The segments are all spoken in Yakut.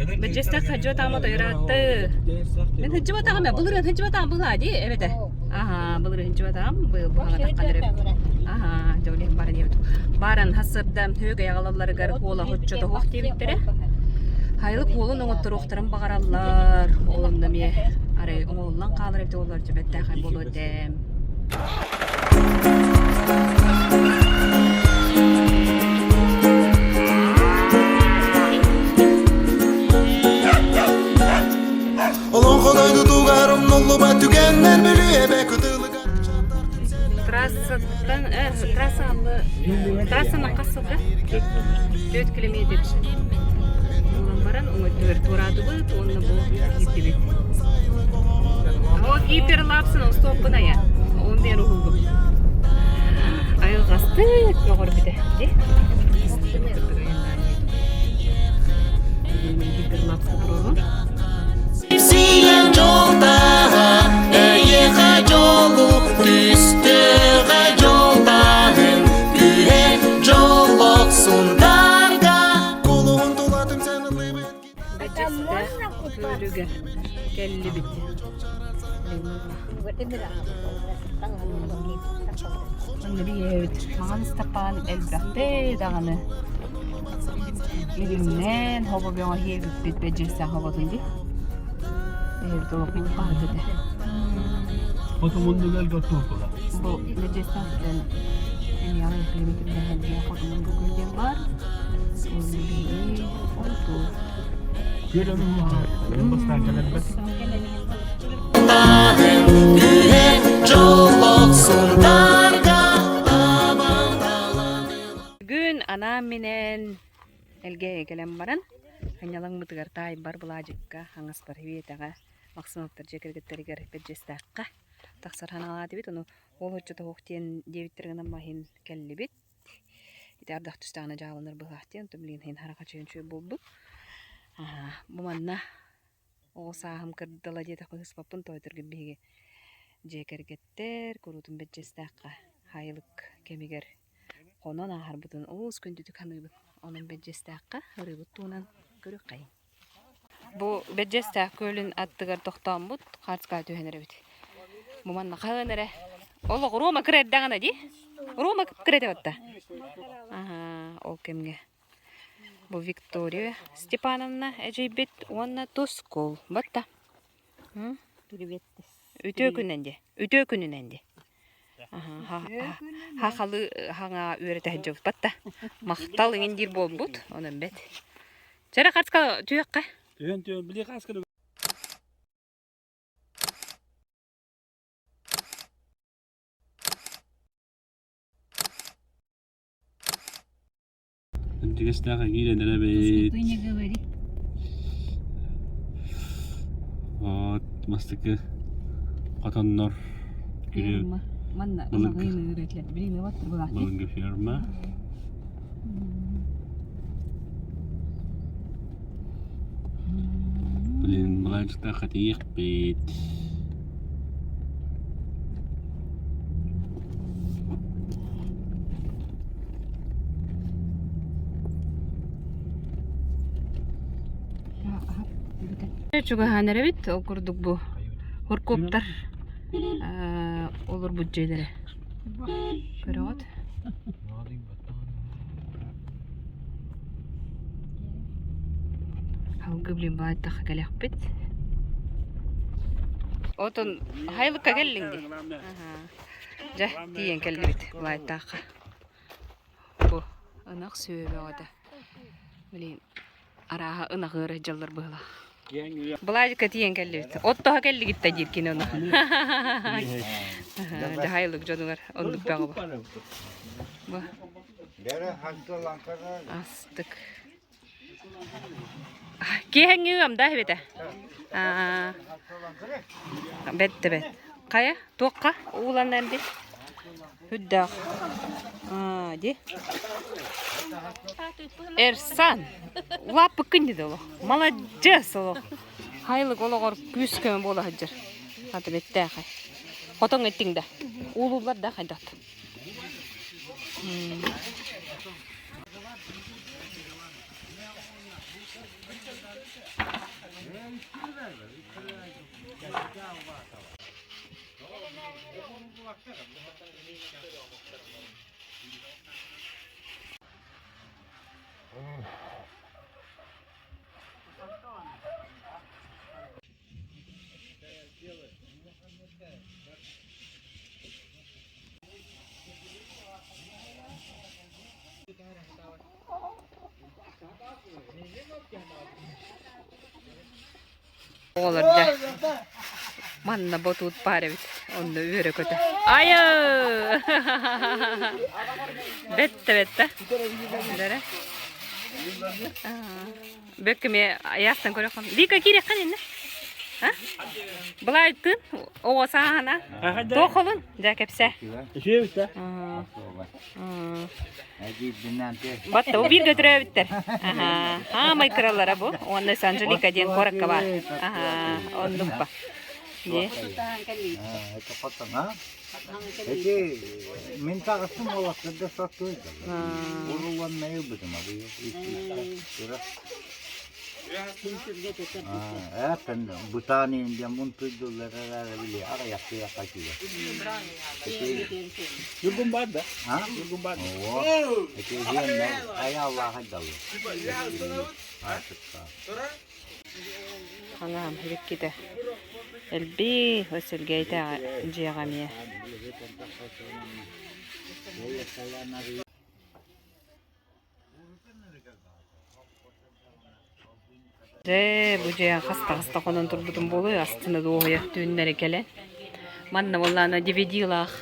Бэдьэстээх хадьуот аама тойраатты. Мен хыдьыбатаҕым ээ, былырыын хыдьыбатаҕым быһаа дии, эбэтэ. Аха, былырыын хыдьыбатаҕым, быйыл буһаҕатахха дөрөм. Аха, дьэ ол иһин баран диэбит. Баран хасырда хөөгөй аҕалалларыгар хуола хоччото суох диэбиттэрэ. Хайылык хуолун оҥотторуохтарын баҕараллар. Ол онно эмиэ арай оҥоһуллан хаалар эбит буоллар дьэ бэртээхэй буолуо этэ. Олоҥхо дойдутугар умнуллубат түгэннэр Бүлүү эбэ кытылыгар Трассаттан, э, трасса аллы, трассанан хас сылга? 4 километр. Буолан баран, уҥа туораатыбыт уонна бу киирдибит. О, гиперлапсын остуоппун айа. Он бер уһулгум. Айылҕастык көҕөрбүтэ. Ди? Гиперлапска туруорун. Сиэн дьолтаһа, эйиэхэ дьолу түстүөҕэ дьолтаһын, күүһэ дьоллох сунтаарга. Кулуһун тула түмсэн ыллыыбыт Бэдьэстээх күөлүгэр кэллибит. Манна биһиэбит Маҕан Ыстапаан элбэхтэ даҕаны илимнээн хобо бөҕө иһиэбиппит Бэдьэстээх хоботун дии. Эһэбит олох баһыт этэ. Хотумуннугар туохула. Бу Бэдьэстээх эмиэ аҕыйах километрдээх Хотумунду күөл диэн баар. Уонна биһиги Бүгүн анаан-минээн Элгээйи кэлэн баран, сынньалаҥмытыгар таайбар Былаадьыкка, хаҥаспар Сибиэтэҕэ, Махсымовтар дьиэ кэргэттэригэр Бэрдьиэстээххэ тахсар санаалаатыбыт. Ону уол оччото суох диэн диэбиттэр гынан маһын кэллибит. Ити ардах түстэҕинэ дьааланар быһыылаах диэн, онтон билигин иһин харах ачыйан үчүгэй буолбут. Бу манна оҕо сааһым кырдала диэтэхпинэ сыыспаппын, тоойторгут биһиги дьиэ кэргэттэр куруутун Бэрдьиэстээххэ хаайылык кэмигэр хонон ааһарбытын олус күндүтүк саныыбын. Онон Бэрдьиэстээххэ ырыабыт туһунан көрүөххэйиҥ. Бу Бэрдьиэстээх күөлүн аттыгар тохтооммут хаартыскаҕа түһэн эрэбит. Бу манна хаһан эрэ олох Рома кыра эрдэҕинэ дии. Рома кыра этэ батта. Аһаа, ол кэмҥэ. Бу Виктория Степановна эдьиийбит уонна Тускул батта. Үтүө күнүнэн дии. Үтүө күнүнэн дии. Хахалы хаҥа үөрэтэ сылдьыбыппат да. Махтал иҥин диир буолбут, онон бэт. Чэрэ хаска түһүөххэ. Түһэн түһэн били хасканы Интигэстээх киирэн эрэбит. Вот бастакы хотоннор Ферма. Манна былыргы ферма. Блин, былаанчыктаахха тиийиэхпит. Чугаһаан эрэбит, ол курдук бу Хуркуоптар олорбут дьиэлэрэ. Көрөҕүт? Алгы блин баайтахха кэлиэхпит. Отон хайылыкка кэллиҥ дии. Дьэ, тиийэн кэллибит Былаайтаахха. Бу ынах сүөһү бөҕөтө. Блин, арааһа ынах ыара дьаллар быһыылаах. Былаадьыкка тиийэн кэллибит. Оттоһо кэллигит да диир кини ону. Дьаһайылык дьонугар оннук бөҕө бу. Бу. Астык. Киэһэҥҥи ыам да эбитэ. Бэт да бэт. Хайа, туохха ууланна эмди? Үрдээх. Аа, ди. Эрсан, улааппыккын дии олох. Маладьыас олох. Хайылык олоҕор күүс-көмө буола сылдьар. Аты бэттээхэй. Хотоҥ эттиҥ да. Уулууллар да хайдах. Оҕолор дьэ манна ботуут баар эбит онно үөрэ көтө айы бэттэ бэттэ Дэрэ Бөккүмэ айаастан көрөххүн Вика киириэххин иннэ А? Былайтын оҕо сааһына туох холун дьэ кэпсээ Батта бу бииргэ төрөөбүттэр. Аамай кыралара бу. Уонна Анжелика диэн куоракка баар. Оннукпа. Эти мин таҕыстым уолаттарда саттыйда. Урулан ылбытым абыйы. Эттен бутаан индиан мунтуйдулар эрэ били аҕыйахтыы аккатыга. Юргун бар да? А? Юргун бар да? Оо. Эти иһиэннэр айааллаах айдаллар. Аатыкка. Анаам һибиккитэ элбии өссөлгээйтэҕэ дьиэҕэ эмиэ. Дьэ, бу дьиэ хаста-хаста хонон турбутум буолуой, астына дуоһуйа түүннэри кэлэн. Манна буоллаҕына DVD-лаах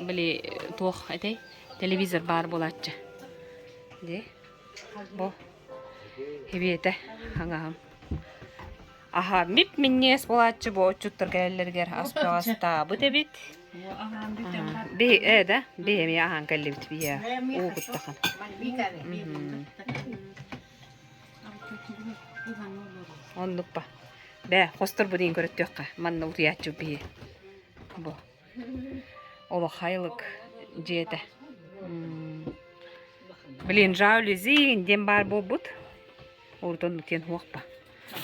били туох этэй телевизор баар буолааччы. Дии бу Һибиэтэ хаҥаһым. Аһа мип-минньигэс буолааччы бу отчуттар кэлэллэригэр ас бөҕөстаабыт эбит. Би ээ да би эмиэ аһаан кэллибит биһиэ уу куттахан. Оннук ба. Бээ, хосторбут иин көрөттүөххэ. Манна утуйааччы биһи. Бу. Олох хайылык дьиэтэ. Блин, жалюзи диэн баар буолбут. Урут оннук диэн суохпа.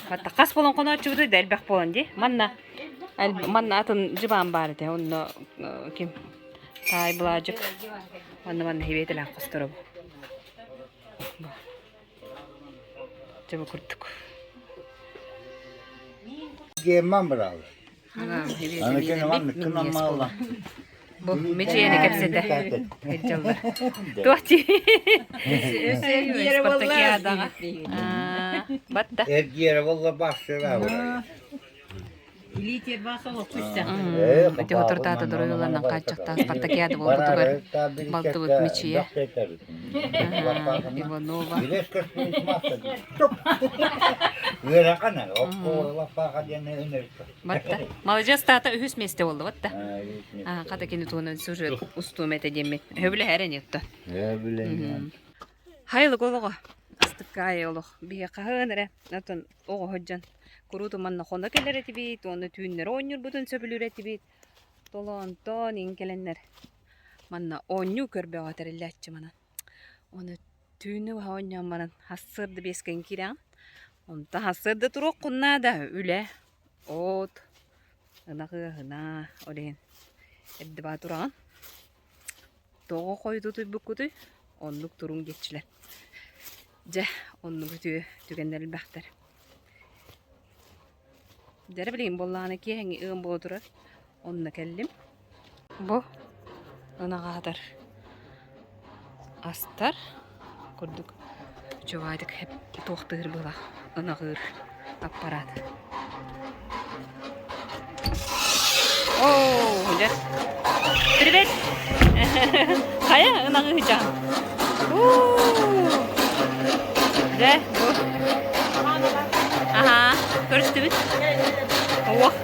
Хатта хас буолан хонооччубутуй да элбэх буолан дии. Манна манна атын дьыбаан баар этэ. Онно ким таай былаадьык. Манна манна хибиэтэлээх хосторо бу. Дьэ бу курдук. Гемман брал. Аны кини минньиэс буолла. Бу мичийэни кэпсэтэ сылдьаллар. Туох дии? Спартакиадаҕа. Батта. Эргиэрэ буолла бахсыра. Ити отуртаата доруйуланан хааччахтаах спартакиада буолбутугар балтыбыт Мичийэ Иванова. Батта. Маладьыас таата үһүс миэстэ буолла батта. Хата кини туһунан сюжет устуом этэ диэммин. Сөбүлэһэр ини отто. Хайылык олоҕо. Астыкка олох. Биһи хаһыан эрэ. Оттон оҕо сылдьан куруутун манна хоно кэлэр этибит, уонна түүннэри оонньуурбутун сөбүлүүр этибит. Толоонтон иҥ кэлэннэр манна оонньуу көрбөҕө тэриллээччи манан. Уонна түүнү быһа оонньоон баран сарсыарда биэскэ киирэҕин. Онтон сарсыарда туруоххун наада үлэ, от, ынах ыаһына, ол иһин эрдэ баа тураҕын. Тоҕо хойутутуйбуккутуй? Оннук туруҥ диэччилэр. Дьэ, оннук үтүө түгэннэр элбэхтэр. Дьэ билигин буоллаҕына киэһэҥҥи ыам буола турар. Онно кэллим. Бу ынаҕаатар астар курдук үчүгэйдик туохтыыр быһыылаах ынаҕыыр аппарат. Оо, дьэ. Привет! Хайа ынаҕыычаан? Дьэ, бу. Аһаа, көрүстүбүт. Уох.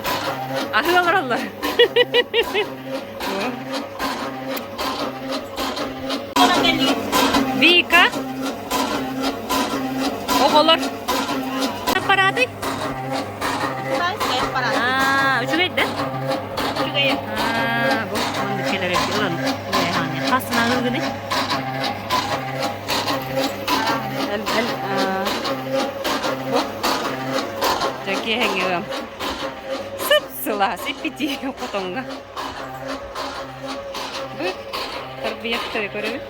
Аһыы олороллор. Вика. Оҕолор. Аппараатый? Аа, үчүгэй да? Үчүгэй. Аа, бу оннук кэлэр ылан. Хас наҕылгыны? Эл эл бу. Киэһэҥҥи ыам. Сып-сылаас иппитии хотоҥҥо. Бу тарбыйахтары көрөбүт.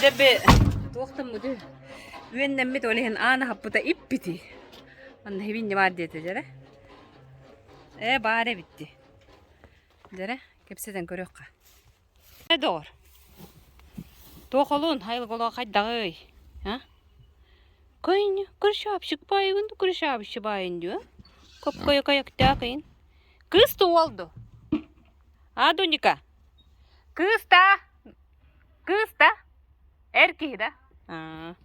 Дьэбби туохтаммыты үөннэммит ол иһин аан аһаппыта иппити. Манна хибинньи баар диэтэ дьэрэ. Ээ баар эбитти. Дьэрэ кэпсэтэн көрүөххэ. Э доҕор, туох олун айылҕа хайдаҕый? А? Кой крышапщик баайыгын крышапщик баайын дио. Копкойо кайыктаакыйын. Кыыс да уол ду? А, Дуника? Кыыс да? Кыыс да? Эр киһи да? Аа.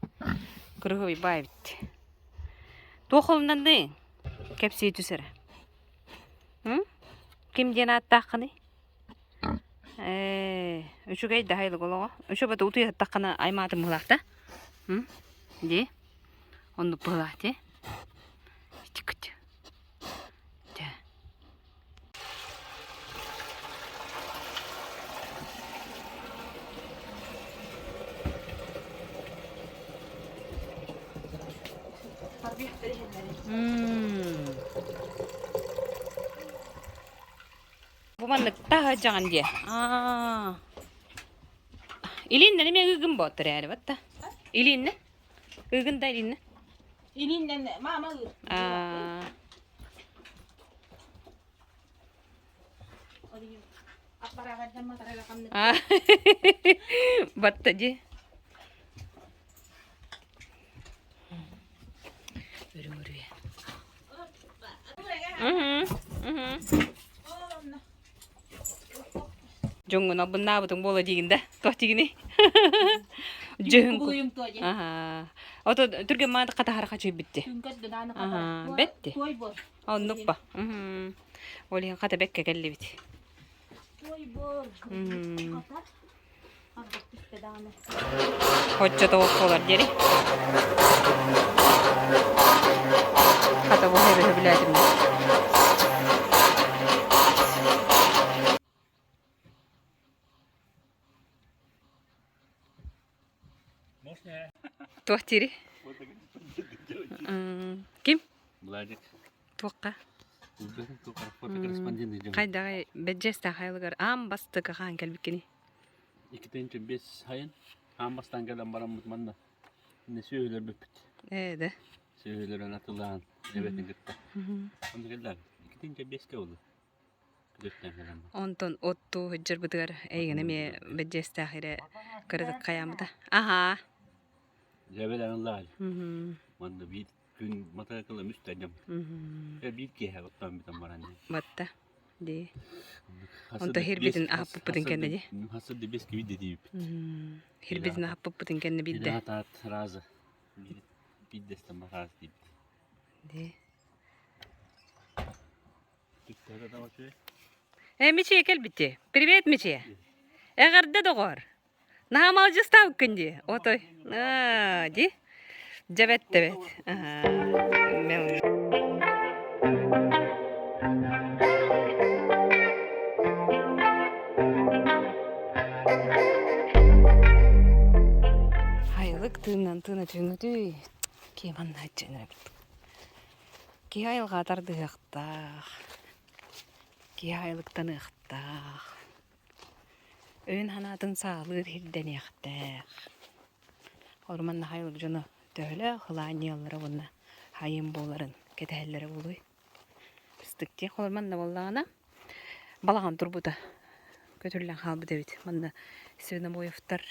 Кырыһый баай эбит. Туох олуннанный? Кэпсии түс эрэ. Ким диэн ааттааххыный? Ээ, үчүгэй да аһылык олоҕо. Үчүгэй утуйа сыттаххына аймаатым быһыылаах да? М? Дии? Оннук быһыылаах дии? Ичиккит. Дьэ. М. Бу маннык таһырдьаҕын диэ. Аа. Илииннэн эмиэ ыыгын боттор ээри батта. Илииннэ? Ыыгын да илииннэ? Илииннэн мама ыыр. Аа. Аа. Батта дии. Үрүҥ үрүйэ. Дьоҥҥун албыннаабытыҥ буола диигин да? Туох диигиний? Дьүһүн Аһаа. Ото түргэн мааны хатаһара хачыйбытти. Аһаа, бэтти. Оннук ба. Ол иһин хата бэккэ кэллибит. Оччотоҕук буолар диэри. Хата бу хэбэһэ билээтим. Туох диири? Ким? Владик. Туохха? Хайдаҕай бэдьэстээх айылыгар аан бастакы хаан кэлбиккиний? 205 сайын аан бастаан кэлэн бараммыт манна инне сүөһүлэр бүппүт. Ээ да. Сүөһүлэрин атылаан эбэтин кытта. Онно кэллээн 205-ке болду. Онтон оттуу сылдьарбытыгар эйигин эмиэ бэдьиэстээх эрэ кыратык хайааммыта. Аһаа. Дьэбэлэн ыллаҕай. Манна биир күн матырыкыла үстэ дьам. Биир киэһэ оттоон бүтэн баран. Батта. Дии. Онто хирбитин аһаппыппытын кэннэ дии. Хасыр дебес киби дедииппит. Хирбитин аһаппыппытын кэннэ биирдэ. Таат разы. Биирдэстэн раз диибит. Дии. Э, Мичийэ кэлбитти. Привет, Мичийэ. Эҕэрдэ, доҕор. Наһаа малдьыстаабыккын дии. Отой. Аа, дии. Дьэбэт тэбэт. Хайылык тыыннан тыына түҥүтүй. Киэманна эбит. Киһи айылҕа тардыһыахтаах, киһи айылыктаныахтаах, өйүн-санаатын саҕалыыр ирдэниэхтээх. Ол манна айылык дьоно төһөлөөх ылаанньыйаллара уонна хайым буоларын кэтэһэллэрэ буолуой? Ыстык диэх олор манна буоллаҕына балаҕан турбута көтүллэн хаалбыт эбит. Манна Свинобоевтар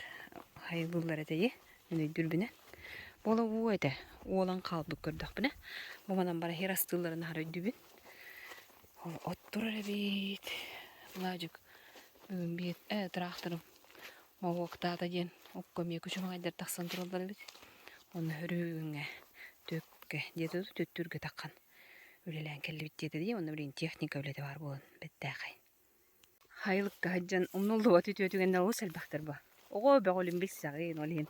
хайылыыллар этэ дии, мин өйдүүрбүнэ. Буола уу этэ, уолан хаалбыт көрдөхпүнэ. Бу манан бара хир астыылларын аһара өйдүүбүн. Ол от турар эбит. Былаадьык бүгүн биир ээ тыраахтарым моһуоктаата диэн окко эмиэ күчүмэҕэйдэр тахсан тураллар эбит. Онно өрүүҥҥэ түөккэ диэтэ түттүүргэ таххан үлэлээн кэллибит диэтэ дии. Онно билигин техника үлэтэ баар буолан бэртээхэй. Хайылыкка сылдьан умнуллубат үтүө түгэннэр олус элбэхтэр бу. Оҕо бөҕөлүн билсэҕин, ол иһин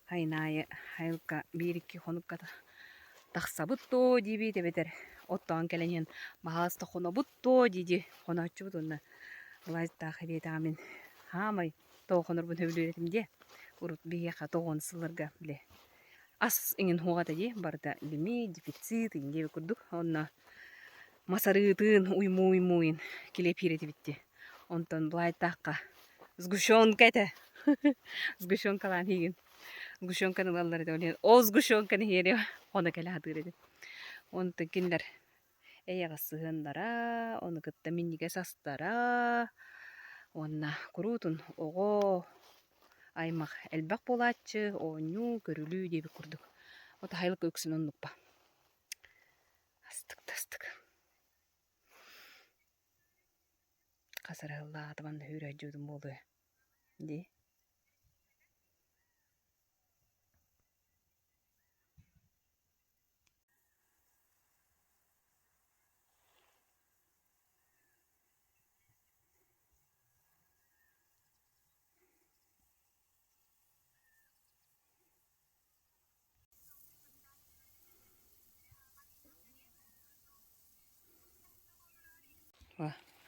сайын аайы айылыкка биир-икки хонукка тахсабыт дуо диибит эбэтэр оттоон кэлэн иһэн баһаалыста хонобут дуо дии-дии хонооччубут уонна Былаастаах эбиэтэҕэ мин хаамай тоҕо хонорбун сөбүлүүр этим диэ. Урут биһиэхэ тоҕуон сылларга били ас иҥин суох этэ дии, барыта лимиит, дефицит иҥин диэбит курдук. Онно мас арыытын уймуу-уймууйун килиэп сиир этибит дии. Онтон былаайтаахха сгущенка этэ. Сгущенкалаан иһигин. Сгущенканы ылаллар этэ. Ол иһин ол сгущенканы иһиэри хоно кэлэ сатыыр этим. Онтон кинилэр эйэҕэс сыһыаннара, ону кытта минньигэс астара уонна куруутун оҕо аймах элбэх буолааччы, оонньуу, көрүлүү диэбит курдук. Вот аһылык үксүн оннукпа. Астык да астык. Хас эрэ сыллааҕытыбан да үүрээдьиутум буолуо дии.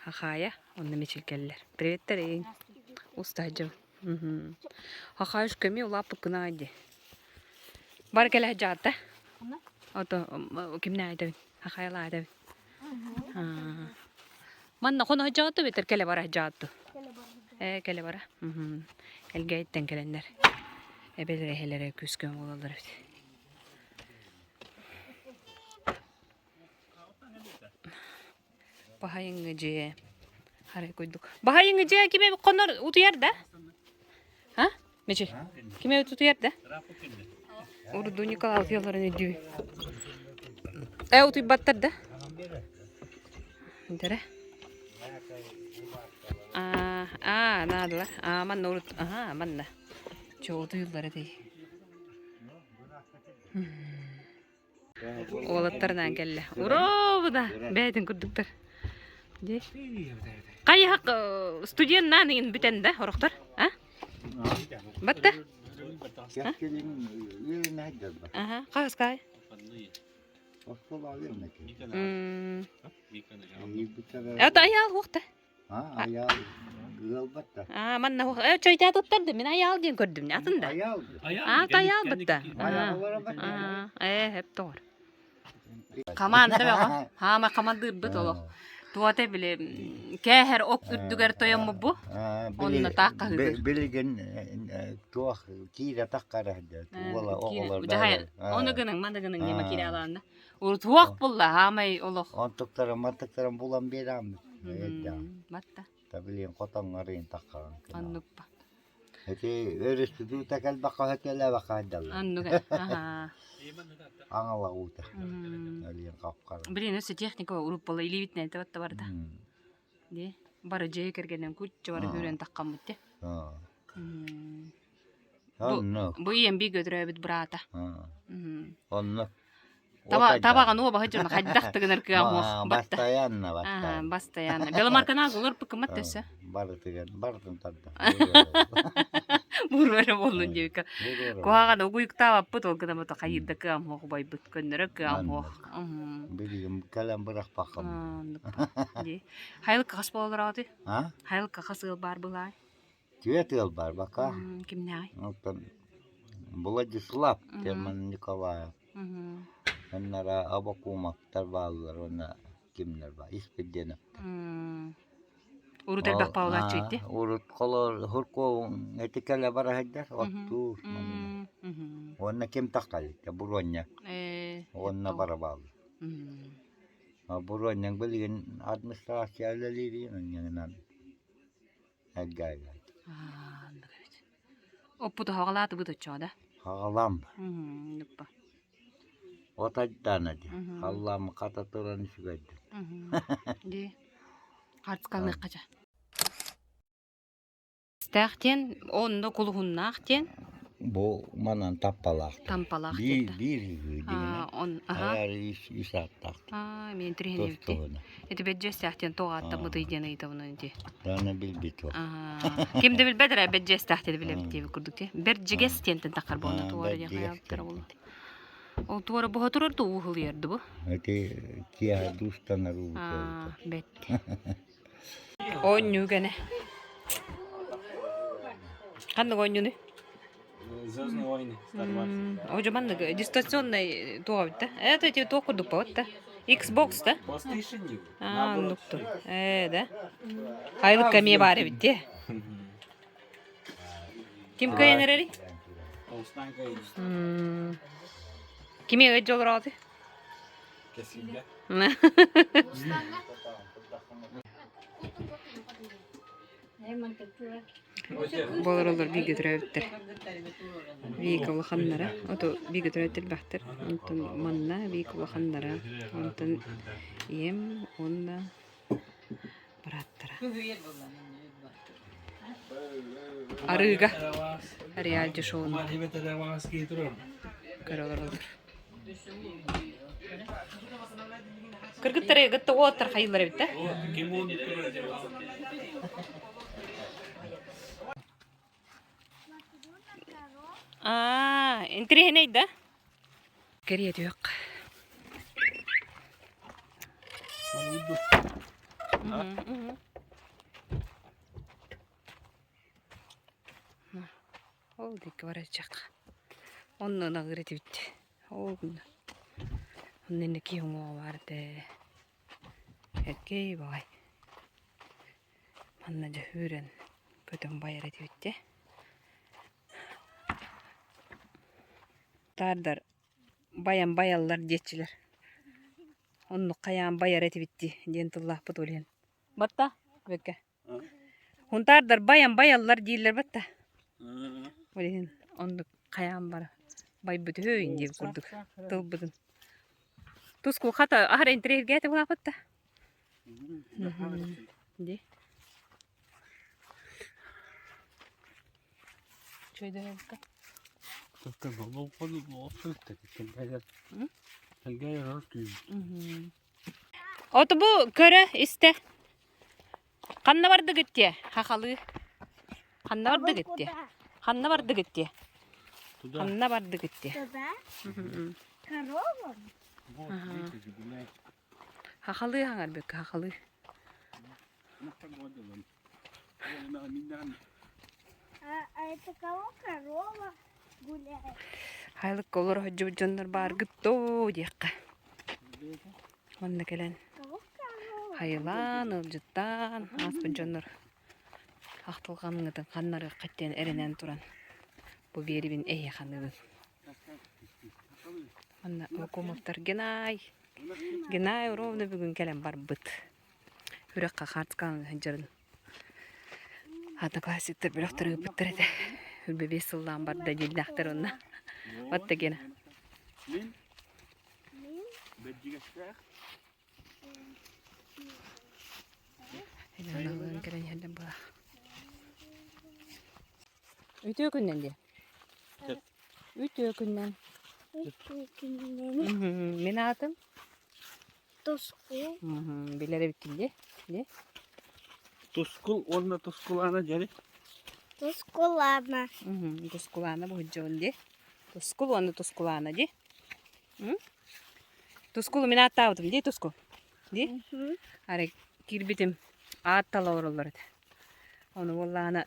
Хахаайа онно мичилкэллэр. Приветтэрин. Устаһдьым. Хахаайышка эмиэ улааппыккын аҕай дии. Бары кэлэ сылдьаҕыт да? Ото кимнээх этэбин? Хахайалаах этэбин. Манна хоно сылдьаҕыт дуу эбэтэр кэлэ бара сылдьаҕыт дуу? Ээ, кэлэ бара. Элгээйиттэн кэлэннэр эбэлэрэ эһэлэрэ күүскэ буолаллар эбит. Баһайыҥҥы дьиэ. Харай куйдук. Баһайыҥҥы дьиэ ким эбит хонор утуйар да? А? Мечи. Ким эбит утуйар да? Урду Николай утуйалларын өйдүүбүн. Э утуйбаттар да? Дэрэ. Аа, аа, наадалар. Аа, манна урут, аха, манна. Чо утуйуллар этэй. Уолаттарынаан кэллэ. Урообуда! Бэйэтин курдуктар. Дии. Хайыһах студеннаан иҥин бүтэн да орохтор? А? Батта? Аха, хаһыскай? Это аяал хуохта. Айаал ыалбат да. Аа, манна э чойдаатыттар да мин айаал диэн көрдүм атын да. Айаал. Аа, тайаал бытта. Аа, ээ, хэп тоҕор. Хамаанда бөҕө. Хаама хамандыырбыт олох. Туота били кээһэр ок үрдүгэр тойоммут бу. Онно таах хаһыытыр. Билигин туох киирэ таххара уола оҕолор Ону гыныҥ, маны гыныҥ дима киирэ алаанна. Урутуох булла, хаамай олох. Онтуктарын мантыктарын булан биэрээммит. Батта. Та билин хотоҥҥарыын таххаҕын. Оннукпа. Эти өрүстүдүүтэ кэлбэххэ хөтөлөөбөххө хайдаллар. Оннук аха. Аҥала уута. Өлиэн хапхара. Блин, өссө техника урут була илиибитинэн табатта барда. Ди бары дьиэ кэргэнэн кучча бары хүрэн таххаммыт те. Оннук. Бу ийэм бииргэ төрөөбүт быраата. Оннук. Табаҕын уобаһы дьоно хайдах да гынар кыаҕым суох. Бастайанна бастайанна. Бастайанна. Беломарканаа олорпуккумат өссө. Барытыгар барытын тарда. Буруора буоллун диэбиккэ. Куһаҕан угуйуктаабаппыт ол гына мото хайыырда кыаҕым суох убайбыт көннөрө кыаҕым суох. Билигин кэлэн бырахпаккам. Хайылыкка хас буолалар Хайылыкка хас ыал баар былаай? Түөрт ыал баар бака. Кимнээҕий? Оттон Владислав Тимон Николаев. Оннара Абакумовтар бааллар уонна кимнэр баар Испирдиэновтар. Урут элбэх паулааччы ити. Урут холор Хурковун эти кэлэ бара сылдьар оттуур манна. Уонна ким таххалыйда Буруонньа. Уонна бара бааллар. Буруонньаҥ билигин администрация үлэлиир онньугунан Эргээйбэт. Оннук эбит. Оппуту хаҕалаатыбыт оччоҕо да? Хаҕалаам. Оннукпа. От айдаана дии. Халлаам хата туран үчүгэйдик. Дии. Хартыскалыахха ча. Стээх диэн онно кулуһуннаах диэн Бу манан таппалаах. Тампалаах Биир диэн. биир дигинэ. Он аха. Аяр ис ис ааттаах. Аа, мен тириһинэбитти. Ити бэдьиэстээх диэн тоҕо ааттаммытый диэн ыйытабын ити. Даана билбит ол. Ким да билбэт эрэ бэдьиэстээх диэн билэбит диэбит курдук дии. Бэрдьигэс диэнтэн таххар буолна туора диэн хайаабыттара буолла. Ол туора буһа турар да уу ылыйарды бу. Ити киэһэ дуустанар уу Аа, бэт. Оонньуу гэнэ. Ханнык оонньууну? Звездные войны, Star Wars. О, маннык дистанционный туох эбит да? Это эти туох курдук вот да? Xbox да? PlayStation А, оннукту. Ээ, да? Айлыкка эмиэ баар эбит дии. Ким кыайан эрэрий? Кими ыйдьа олороҕутуй? Кэсиилгэ. Буолар бииргэ төрөөбүттэр. Вика улаханнара, ото бииргэ төрөөбүттэр элбэхтэр. Онтон манна Вика улаханнара, онтон ийэм уонна бырааттара. Арыыга реалити шоуну көрө олороллор. Кыргыттары кытта уолаттар хайыылар эбит да? Аа, интириэһинэй да? Кэрийэ түһүөх. Ол диэки барачах. Онно ынаҕыыр этибит. Ол гына. Онно инники уҥуоҕа баар этэ. Эркэй баҕай. Манна дьэ үүрэн көтөн байар этибит дьэ. Таардар байан байаллар диэччилэр. Оннук хайаан байар этибит дии диэн тыллаахпыт ол иһин. Батта, бэккэ. Хунтаардар байан байаллар дииллэр батта. Ол иһин оннук хайаан бара байбыт үһү диир курдук тылбытын. Туску хата аһара интэриэһиргээтэ буолааппыт да. Дии. Чөйдөһөбүккэ. Оту бу көрө истэ. Ханна бардыгыт диэ? Хахалыы. Ханна бардыгыт диэ? Ханна бардыгыт диэ? Ханна бардыгыт диэ? Корова? Хахалыы хаҥарбыкка хахалыы. А это кого корова гуляет? Хайлыкка олоро сылдьыбыт дьоннор бааргыт доо диэххэ. Манна кэлэн Кого корова? хайылаан, ыалдьыттаан ааспыт дьоннор ахтылҕаҥҥытын ханнарыаххыт диэн эрэнэн туран бу биэрибин эһиэхэ аныыбын. Манна Лукомовтар Генай, Генай ровно бүгүн кэлэн барбыт. Үрэххэ хаартыскалана сылдьарын одноклассниктар бөлөхтөр ыыппыттар этэ. Үрбэ биэс сыллаан барда дииллээхтэр онно. Батта Гена. Мин Бэрдьигэстээх Ылан кэлэн иһэллэр буолар. Үтүө күннэн диэ. Үтүө күннэн. Үтүө күннэн. Мин аатым? Тускул. Билэр эбиккин дии. Дии. Тускул уонна Тускулаана дьэри. Тускулаана. Тускулаана буһуйдьуон дии. Тускул уонна Тускулаана дии. Тускулу мин ааттаабытым дии Тускул. Дии. Арай киирбитим аат тала олороллор этэ. Ону буоллаҕына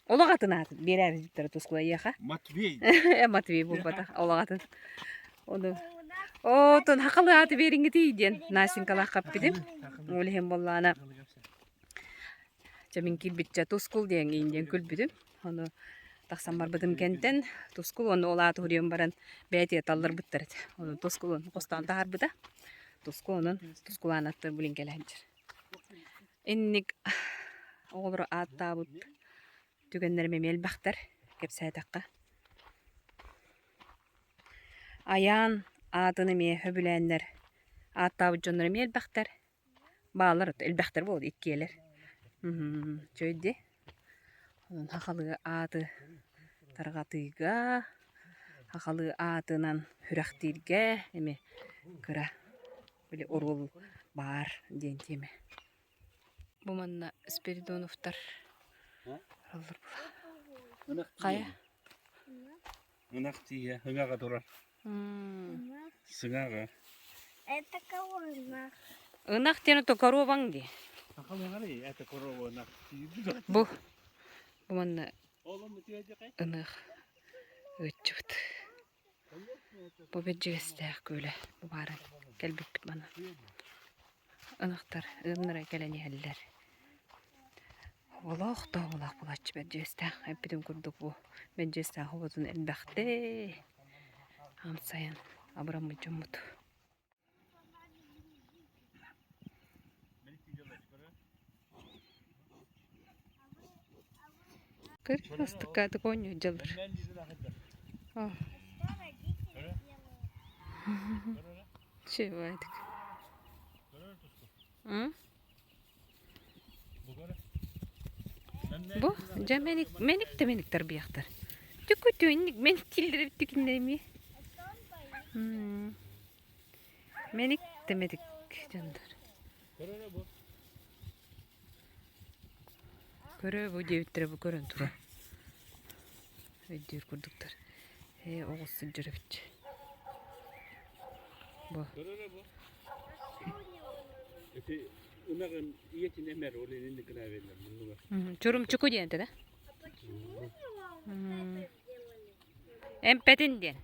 олох атын аатын биэрээбиттэрэ Тускул эйиэхэ. Матвей. Э Матвей буолбатах олох атын. Ону Оотон хахалы ааты биэриҥҥитий диэн Настенькалаах хаппитим. Ол иһин буоллаҕына Чэ мин киирбиччэ Тускул диэн диэн күлбүтүм. Ону тахсан барбытым кэнтэн Тускул уонна ол ааты уһуруйан баран бэйэтигэр талларбыттар этэ. Ону Тускул ону хостоон таһаарбыта. Тускул онон Тускулаан аттар билин кэлэ сылдьар. Инник оҕолору ааттаабыт түгэннэрим эмиэ элбэхтэр кэпсээтэххэ. Айаан аатын эмиэ сөбүлээннэр ааттаабыт дьоннор эмиэ элбэхтэр. Бааллар элбэхтэр буолуо иккиэлэр. Үчүгэй дии. Онон сахалыы ааты тарҕатыыга, сахалыы аатынан сүрэхтииргэ эмиэ кыра били оруол баар диэн тиэмэ. Бу манна Спиридоновтар олороллор буолла. Хайа? Ынах тииһэ ыҥаҕа турар. Сыҥаҕа. Это кого ынах? Ынах диэн ото короваҥ дии. Это корова ынах. Бу бу манна ынах. Ыытчыбыт. Бу Бэрдьигэстээх күөлэ бу баарын кэлбиппит манна. Ынахтар ыамнара кэлэн иһэллэр. Оҕолоох да оҕолоох буолааччы Бэрдьигэстээх. Эппитим курдук бу Бэрдьигэстээх оҕотун элбэхтэ амсайан абыраммыт дьоммут. Кыргызстыкка оонньуу дьыллар. Чебайдык. Бу дьэ мэник мэник да мэник тарбыйахтар. Түкүтү инник мэник киллэрэ түкүннэримиэ. Мэник да мэник дьоннор. Көрө бу диэбиттэрэ бу көрөн турар. Өйдүүр курдуктар. Ээ оҕус сылдьар эбит. Бу. Чурумчуку диэн этэ да? Эмпэтин диэн.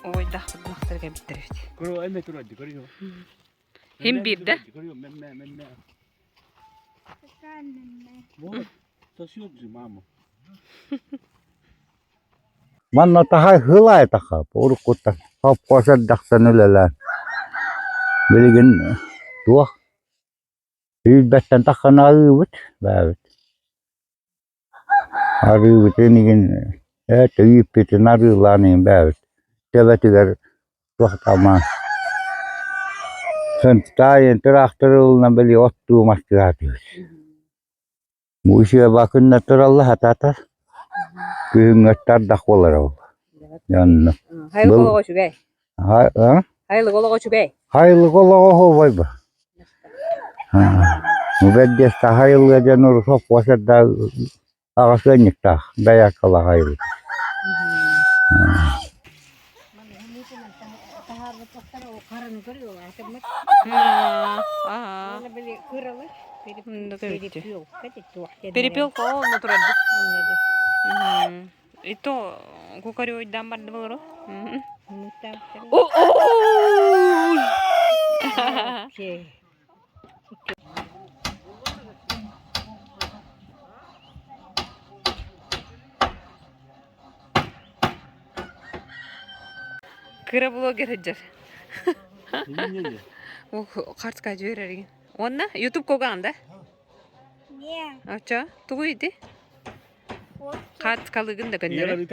Ойдахпыт кэбиттэр эбит. Хим биирдэ. Манна таһай һылаайтаха уруккуттан совхоз эрдэхтэн үлэлээн билигин туох сүүрбэттэн тахсан арыыбыт бээбит арыыбытын игин ээ үүппүтүн арыылаан игин бээбит төбөтүгэр туох даҕаны сынтаайын тыраахтыр ылынан били оттуу мастыраатыбыт Муусуйа күннэр тураллар хатаатар күһүҥҥү ардах буолара буолла. Онно Хайылык был олоҕо үчүгэй. а Хайылык олоҕо үчүгэй. Хайылык олоҕо оһуобай ба. Бэрдиэстэ хайылыга диэн урут сопхуос эрдэ аҕыс ыанньыктаах дояркалаах хайылык. Перепелка онно турар И то кукарёйдаан барды болору. Кыра блогер сылдьар. Картка жибереригин. Уонна YouTube когаан да? Не. Очо, тугу ити? Картскалыгын да көннөрө.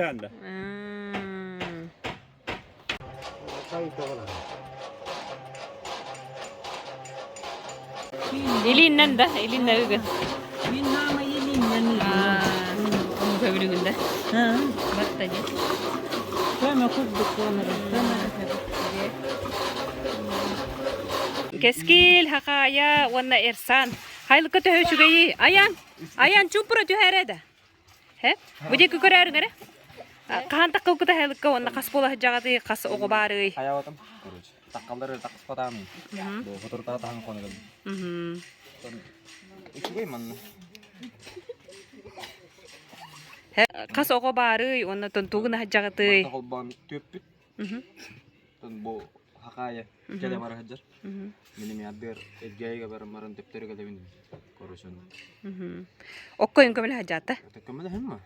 Илииннэн да, илииннэн ыгын. Мин маама илииннэн Ону көбүрүгүн да. Батта дии. Көмө курдук буолара. Кэскил, Хахаайа уонна Эрсан. Хайлыкка төһө үчүгэйий? Аян, Аян чууппура түһээрэ да. Һэ? Бу диэки көрөөрүҥ эрэ. Хаһан таккылгыта хайлыкка уонна хас буола сылдьаҕытый, хас оҕо баарый? Хайаатым, короче. Таккаллар такыспатаамый. Бу фотортаа таһан хоногом. Үчүгэй манна. Хас оҕо баарый уонна тонтугун аһадьаҕытый? Холбоон түөппүт. Тон бу хахаайа кэлэ бара сылдьар. Мин эмиэ эргээйигэ баран баран төптөрү кэлэбин. Короче. Окко көмөлө сылдьаата. Көмөлөһүн ма?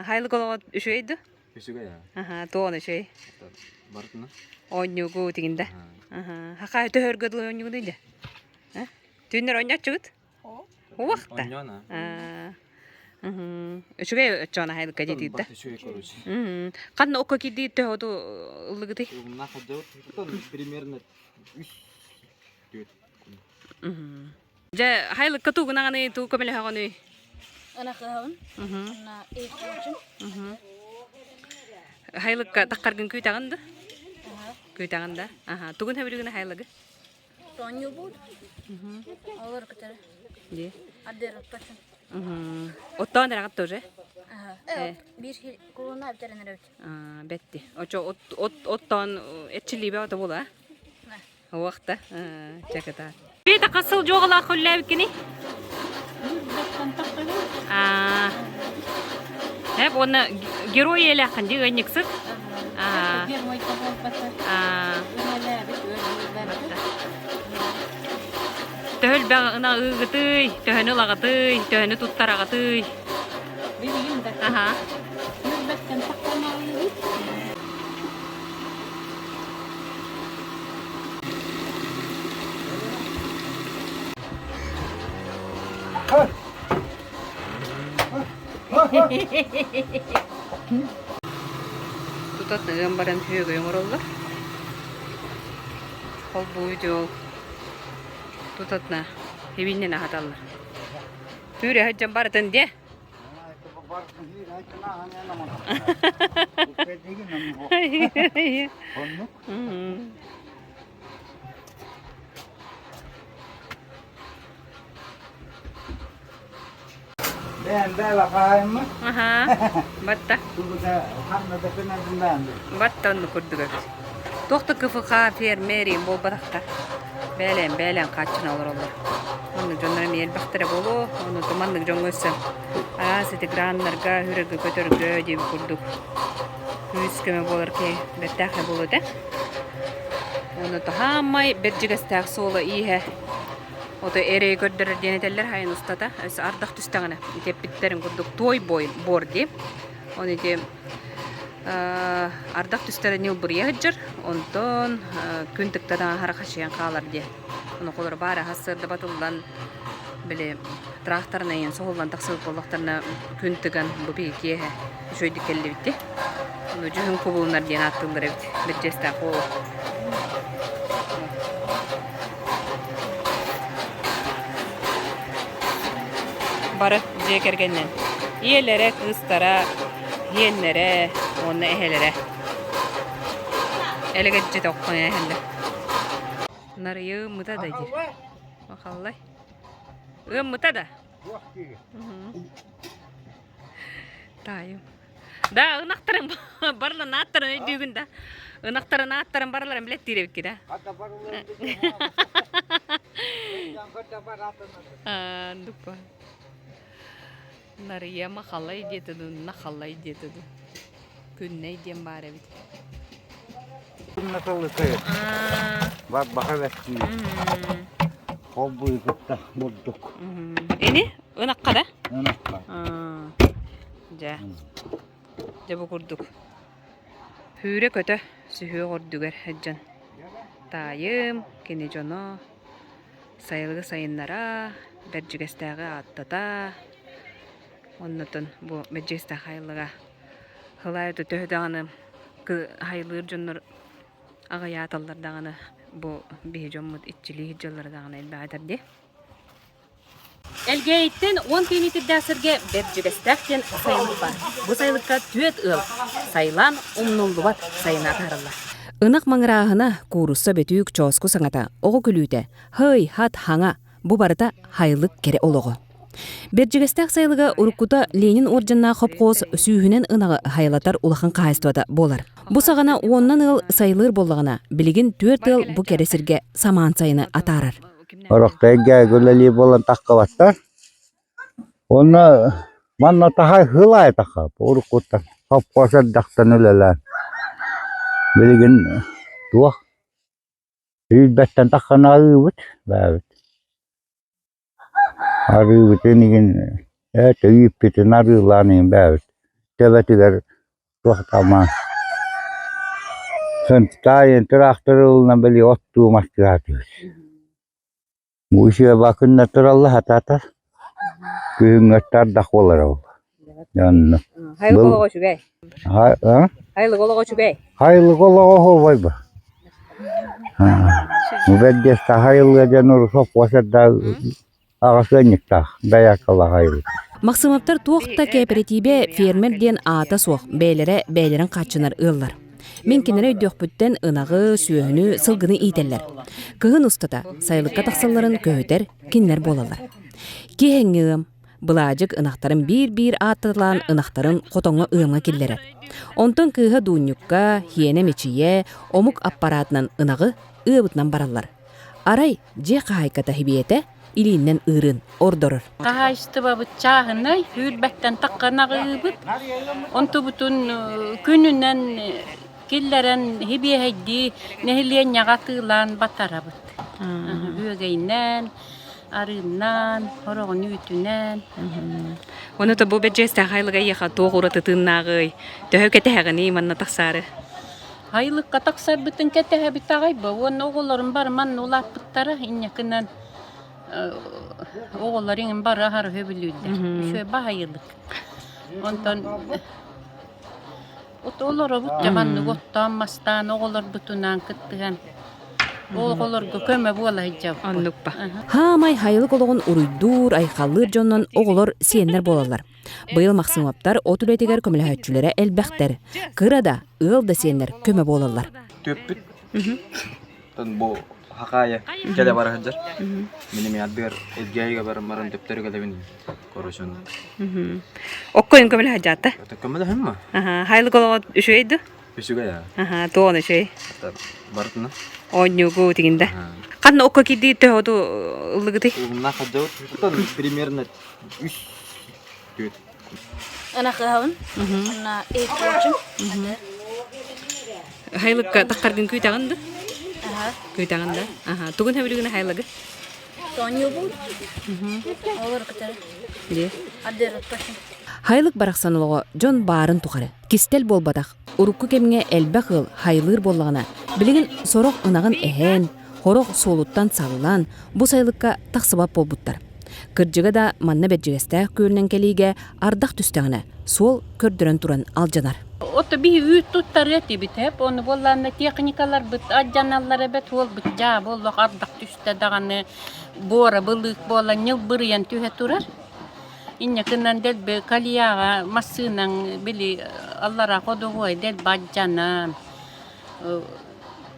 Хайлык олоҕо үчүгэй ду? Үчүгэй аа. Аха, туон үчүгэй. Барытына. Оонньуугу тигинде. Аха, хахаай төһөргө дылы оонньуугу дии. Түүннэр оонньооччугут? Уохта. Оонньоон аа. Үчүгэй оччоон аһайлыкка диэтиир да. Үчүгэй короче. Ханна окко киирдии төһө ыллыгытый? Угунна хаддыбыт. Примерно үс түөрт күн. Дьэ, хайлыкка туугунаҕыный, туу көмөлөһөҕүнүй? Ынахыһабын. Уонна иһиттэҕим. Хайлыкка таххаргын күүтэҕин да? Күүтэҕин да? Аха. Тугун хэбилигин хайлыгы? Тоонньуубут. Олор кытары. Дии. Ардыырыппатын. Оттоон эрэҕит тоже? Биир кулуна бүтэрэн эрэбит. Бэтти. Очо от от оттон эрчиллиибэ ото була. Уохта чаката. Бета хас сыл жуоҕалаах үллээбиккини? Аа. Эп уонна герой элээххин дии ыанньыксыт. Аа. Аа. Төһөл бэҕ ына ыыгытый, төһөнү ылаҕытый, төһөнү туттараҕытый. Аха. Тута тыган баран үөгэй оҥороллор. Холбуу дьол тутатына хибиннэн аһаталлар. Түүрэ сылдьан барытын диэ. Бэйэм бэйэ хаайыммыт. Аха, батта. Тугута ханна да кынадым бэйэм. Батта онну курдук эбит. Туох да КФХ фермерин буолбатахтар. Бээлээн бээлээн хааччына олороллор. Оннук дьоннор эмиэ элбэхтэрэ буолуо. Ону маннык дьоҥҥо өссө араас ити граннарга, үрэргэ көтөргө диэбит курдук күүс көмө буолар киһи бэртээхэй буолуо этэ. Ону таһаамай бэрдьигэстээх суола ииһэ Ото эрэйи көрдөрөр диэн этэллэр хайын устата. Өссө ардах түстэҕинэ ити эппиттэрин курдук туой буор дии. Оны ити ардах түстэрэ ньылбырыйа сылдьар, онтон күн тыкта даҕаһара хачыйан хаалар диye. Ону холоро баара сарсыарда батыллан били тракторынан иһэн соһуллан тахсыбыт буоллахтарына күн тыган бу биһи киэһэ үчүгэйдик кэллибит дии. Ону дьүһүн кубулунар диэн ааттыыллар эбит. Бэрдьиэстээх уолу. Бары дьиэ кэргэнинэн ийэлэрэ, кыыстара, иэннэрэ уонна эһэлэрэ. Элэгэччи тоххон эһэллэр. Нарыйа ыаммыта да диир. Махаллай. Ыаммыта да? Таайым. Да, ынахтарын барыларын ааттарын өйдүүгүн да. Ынахтарын ааттарын барыларын билэттиир эбикки да. Дуппа. Нарыйа махалай диэтэ дуу, нахалай диэтэ дуу. Күннэй диэн баар эбит. Бар баха бэттии. Холбуйу кытта бурдук. Ини ынакка да? Ынакка. Дьэ. Дьэ бу курдук. Хүүрэ көтө сүһүөх үрдүгэр сылдьан таайым, кини дьоно сайылыгы сайыннара, Бэрдьигэстээҕи ааттата, оннотон бу Бэрдьигэстээх айыллыга Һылаайыта төһө даҕаны хайылыыр дьоннор аҕыйааталлар даҕаны бу биһи дьоммут иччилии сылдьаллара даҕаны элбэх этэр дии. Элгээйиттэн 10 километрдаах сиргэ Бэрдьигэстээх диэн сайылык баар. Бу сайылыкка түөрт ыал сайылаан умнуллубат сайыны атаараллар. Ынах маҥырааһына, куурусса бөтүүк чооску саҥата, оҕо күлүүтэ, һый, хат, хаҥа бу барыта хайылык кэрэ олоҕо. Бэрдьигэстээх сайылыга уруккута Ленин уордьаннаах хопхуос сүүһүнэн ынаҕы хайалатар улахан хаһаайыстыбата буолар. Бу саҕана уонунан ыал сайылыыр буоллаҕына, билигин түөрт ыал бу кэрэ сиргэ самаан сайыны атаарар. Орохтойга үлэлии буолан таххыбаттар. Уонна манна таһай хылаай таха уруккуттан хопхуос эрдэхтэн үлэлээн. Билигин туох сүүрбэттэн таххана арыыбыт баабыт. Арыыбытын игин ээ төйүүппүтүн арыылаан иһин бээбит төбөтүгэр туох даҕаны таайын тыраахтар ылынан били оттуу мастыаатыбыт. Үчүгэйбэ күннэр тураллар сатаатар күһүҥҥү өттө ардах буолара буолуо. Онно Хайылык олоҕо үчүгэй. Хайылык олоҕо үчүгэй. Хайылык олоҕо оһуобай Бэрдиэскэ хайылыга диэн сопхуос эрдэ аҕа сыанньыктаах дояркалаах айылык. Махсымовтар туох да кээпэрэтиибэ фермер диэн аата суох, бэйэлэрэ бэйэлэрин хааччынар ыаллар. Мин кинилэри өйдүөхпүттэн ынаҕы, сүөһүнү, сылгыны иитэллэр. Кыһын устата сайылыкка тахсалларын көһүтэр кинилэр буолаллар. Киэһэҥҥи ыам. Былаадьык ынахтарын биир-биир ааттаталаан ынахтарын хотоҥҥо ыамҥа киллэрэр. Онтон кыыһа Дуунньукка, хиэнэ Мичийэ омук аппараатынан ынаҕы ыабытынан бараллар. Арай дьиэ хаһаайката Һибиэтэ илииннэн ыырын ордорор. Хаһаайыстыбабыт чааһынай, сүүрбэттэн тахха ынаҕы ыыбыт. Онтубутун күнүнэн киллэрэн һибиэһэйдии нэһилиэнньэҕэ атыылаан батарабыт. Үөгэйинэн, арыыннан, хороҕун үүтүнэн. Ону то бу бэдьиэстээх айлыга эйиэхэ туох ураты тыыннааҕый? Төһө кэтэһэҕиний манна тахсаары? Айылыкка тахсарбытын кэтэһэбит аҕай бу уонна оҕолорум бары манна улааппыттара инньэкинэн оҕолор иҥин бары аһары сөбүлүүллэр. Үчүгэй баһайылык. Онтон от олоробут дьэ маннык оттоон мастаан оҕолорбутунаан кыттыһан оҕолорго көмө буола сылдьабыт. Оннукпа. Хаамай хайылык олоҕун уруйдуур, айхаллыыр дьоннон оҕолор сиэннэр буолаллар. Быйыл Махсымовтар от үлэтигэр көмөлөһөөччүлэрэ элбэхтэр. Кыра да, ыал да сиэннэр көмө буолаллар. Түөппүт. Бу хакаайа кэлэ бара сылдьар. Мин эмиэ ардыгар Элгээйигэ баран баран төптөрү кэлэбин короче. Окко көмөлөһө дьаата. Көмөлөһүм ма? Хайлык олоҕо үчүгэй ду? Үчүгэй аа. Аха, туон үчүгэй. Барытына. Оонньуугу тигинде. Ханна окко кирдии төһөту ыллыгытый? Угунна хадьабыт. Примерно үс түөрт. Ынахыһабын. Уонна иһиттибичим. Хайлыкка таххаргын күүтэҕин да? Аха. Күүтэҕин да? Аха. Тугун хэбилигин хайлыгы? Тоонньуубун. Олор кытары. Дии. Ардырыппашым. Хайлык барахсан олоҕо дьон баарын тухары. Кистэл буолбатах. Урукку кэмҥэ элбэх ыал хайлыыр буоллаҕына, билигин сорох ынаҕын эһэн, хорох суолуттан саллан, бу сайылыкка тахсыбат буолбуттар. Кырдьыга да, манна Бэрдьигэстээх күөлүнэн кэлиигэ ардах түстэҕинэ, суол көрдөрөн туран алдьанар. Ото биһи үүт туттарыа этибит эп, ону буоллаанна техникаларбыт алдьаналлар эбэт, уолбут дьаа буоллах ардах түстэ даҕаны буора былыык буолан ньылбырыйан түһэ турар. Инньэ гынан дэлби кальяҕа массыынаҥ били аллараа ходовой дэлби алдьанан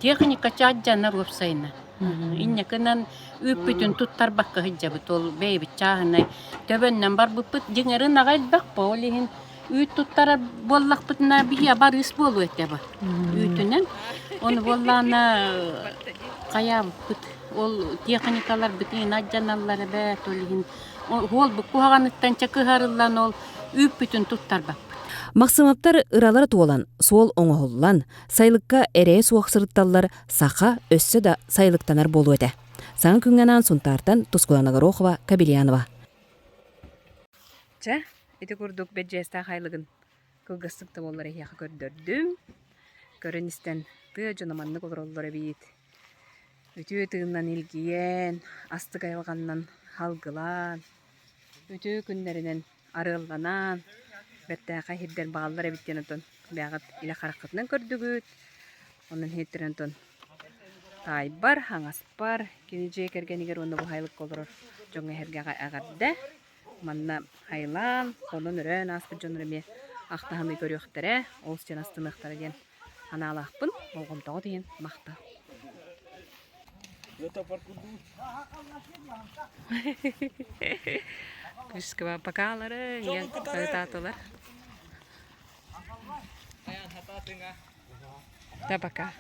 техника алдьанар уопсайынан. Инньэ гынан үүппүтүн туттарбакка сылдьабыт ол бэйэбит чааһынай төбөннөн барбыппыт дьиҥэр ынаҕа элбэх бо ол иһин үүт туттарар буоллахпытына биһиэ барыыс буолуо этэ бу үүтүнэн ону буоллаҕына хайаабыппыт ол техникаларбыт иһин алдьаналлар эбээт ол иһин уолбут куһаҕаныттан чэ кыһарыллан ол үүппүтүн туттарбаппыт. Махсымаптар ыралара туолан, суол оҥоһуллан, сайылыкка эрэйэ суох сырытталлар саха өссө да сайылыктанар буолуо этэ. Саҥа күҥҥэ анаан Сунтаартан Тускулана Горохова, Кабельянова. Чэ, ити курдук бэрдьигэстээх айлыгын кылгастык да буоллар эһиэхэ көрдөрдүм. Көрөн истэн тыа дьоно маннык олороллор эбит. Үтүө тыынынан илгийэн, астык айылҕаннан халгылаан, үтүө күннэринэн арыалланан, бэртээхэй сирдэр бааллар эбит диэн онтон бэйэҕит илэ хараххытынан көрдүгүт. Онон иһиттэрэн онтон таайбар, хаҥаспар, кини дьиэ кэргэнигэр уонна бу сайылыкка олорор дьоҥҥо-сэргэҕэ эҕэрдэ. Манна хайылаан, хонон-өрөөн ааспыт дьоннор эмиэ ахтаһаны көрүөхтэрэ, олус диэн астыныахтара диэн санаалаахпын. Болҕомтоҕут иһин махтал. Күскэ покалары диэн хаһыытаатылар. Да пока.